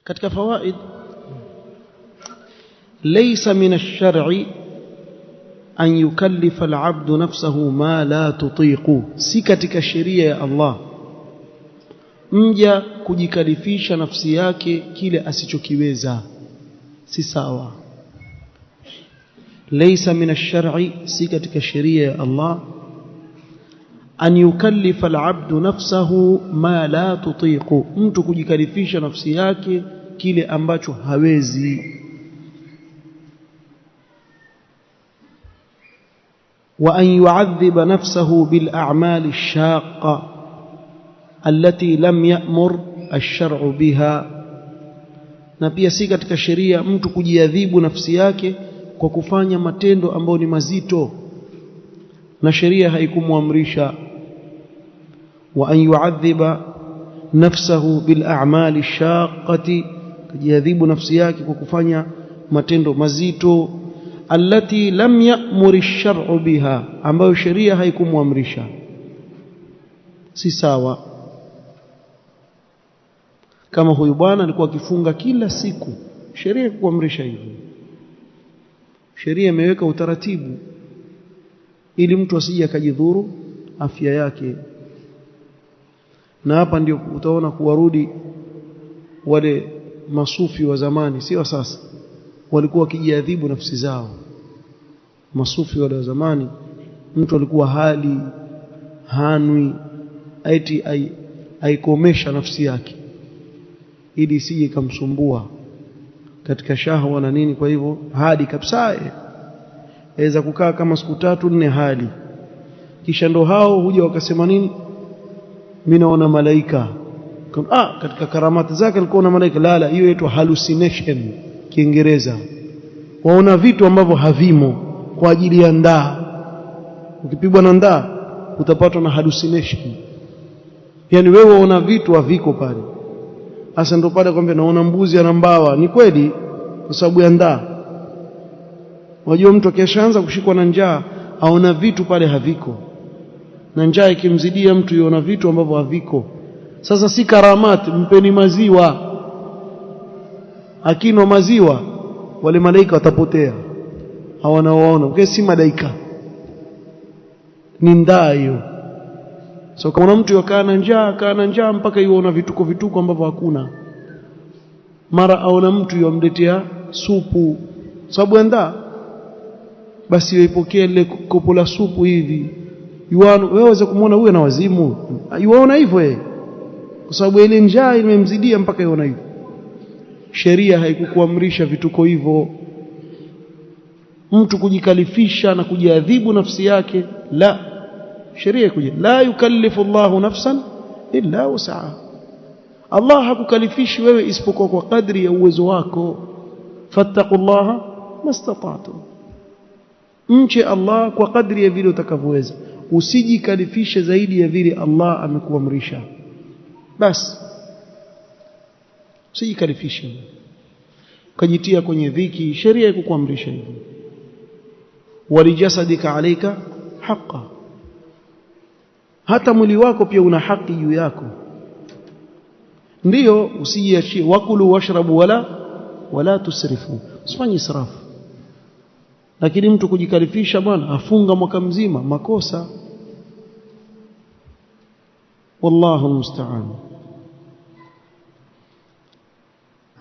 Katika fawaid, laysa min ash-shar'i an yukallifa al-'abdu nafsahu ma la tutiqu, si katika sheria ya Allah mja kujikalifisha nafsi yake kile asichokiweza, si sawa. Laysa min ash-shar'i, si katika sheria ya Allah an yukallifa al-'abdu nafsahu ma la tutiqu, mtu kujikalifisha nafsi yake kile ambacho hawezi. Wa an yu'adhiba nafsahu bil a'mal ash-shaqqa allati lam ya'mur ash-shar'u biha, na pia si katika sheria mtu kujiadhibu nafsi yake kwa kufanya matendo ambayo ni mazito na sheria haikumuamrisha. Wa an yu'adhiba nafsahu bil a'mal ash-shaqqati, kujiadhibu nafsi yake kwa kufanya matendo mazito, allati lam ya'mur ash-shar'u biha, ambayo sheria haikumuamrisha, si sawa. Kama huyu bwana alikuwa akifunga kila siku, sheria haikuamrisha hivyo. Sheria imeweka utaratibu ili mtu asije akajidhuru afya yake. Na hapa ndio utaona kuwarudi wale masufi wa zamani, sio sasa, walikuwa wakijiadhibu nafsi zao. Masufi wale wa zamani, mtu alikuwa hali hanwi, eti aikomesha nafsi yake ili isije ikamsumbua katika shahwa na nini. Kwa hivyo hadi kabisa aweza kukaa kama siku 3-4 hali, kisha ndo hao huja wakasema nini, mimi naona malaika. Katika karamati zake alikuwa na malaika. La, hiyo inaitwa hallucination Kiingereza. Waona vitu ambavyo havimo kwa ajili ya ndaa. Ukipigwa na ndaa utapatwa na hallucination, yani wewe waona vitu haviko pale. Hasa ndo pale kwamba naona mbuzi ana mbawa, ni kweli kwa sababu ya ndaa. Wajua mtu akishaanza kushikwa na njaa aona vitu pale haviko, na njaa ikimzidia mtu yuona vitu ambavyo haviko. Sasa si karamati, mpeni maziwa. Akinwa maziwa wale malaika watapotea, hawanaoona. Okay, si malaika, ni ndaa hiyo. So kama mtu yakaa na njaa, kaa na njaa mpaka yuona vituko vituko ambavyo hakuna, mara aona mtu yomletea supu sababu ya ndaa, basi yoipokea ile kopo la supu hivi, yuano wewe waweza kumuona huyu na wazimu, yuaona hivyo yeye, kwa sababu ile njaa imemzidia mpaka yuona hivyo. Sheria haikukuamrisha vituko hivyo, mtu kujikalifisha na kujiadhibu nafsi yake, la. Sheria ikuja, la yukallifu Allahu nafsan illa wus'aha, Allah hakukalifishi wewe isipokuwa kwa kadri ya uwezo wako. Fattaqullaha mastata'tum, mche Allah kwa kadri ya vile utakavyoweza, usijikalifishe zaidi ya vile Allah amekuamrisha. Bas, usijikalifishe ukajitia kwenye dhiki. Sheria haikukuamrisha hivyo. Walijasadika alayka haqa, hata mwili wako pia una haki juu yako. Ndiyo, usijiachie. Wakulu washrabu wala tusrifu, usifanye israfu. Lakini mtu kujikalifisha bwana afunga mwaka mzima, makosa. Wallahu musta'an.